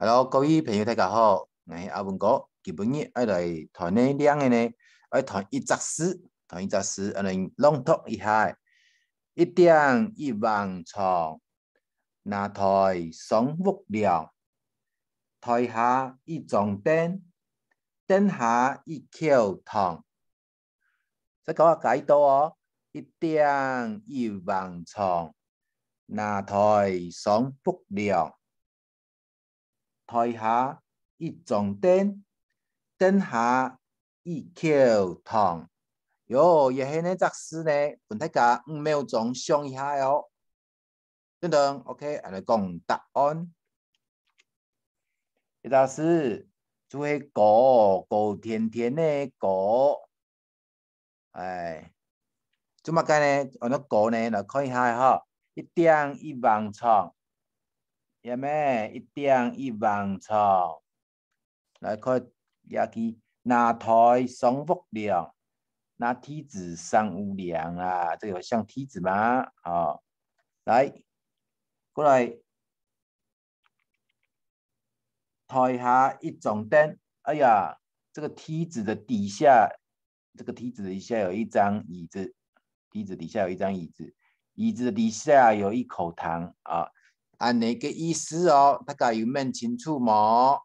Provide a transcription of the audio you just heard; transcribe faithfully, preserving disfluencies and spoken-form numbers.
Hello，各位朋友，大家好，𠊎係阿文哥。今晡日愛來揣个令仔呢，愛揣一隻字，揣一隻字，愛來朗讀一下。一頂一橫床，那台雙屋樑，台下一張凳，凳下一口堂。再講下解讀哦，一頂一橫床，那台雙屋樑，台下一張凳，凳下一口堂。喲，這係哪隻字呢？分大家五秒鐘想一下哦。等等，OK，𠊎來講答案。這隻字就係高，高天天个高。哎，做麼个呢？安到高呢？來看一下哈，一頂一橫床，有無？一頂一橫床。來看這句，那台雙屋樑，那梯子上屋樑啊，這個有像梯子嗎？哦，來，過來，台下一張凳，哎呀，這個梯子的底下，這個梯子底下有一張椅子，梯子底下有一張椅子，椅子底下有一口堂啊。恁呢个意思哦，大家有問清楚無？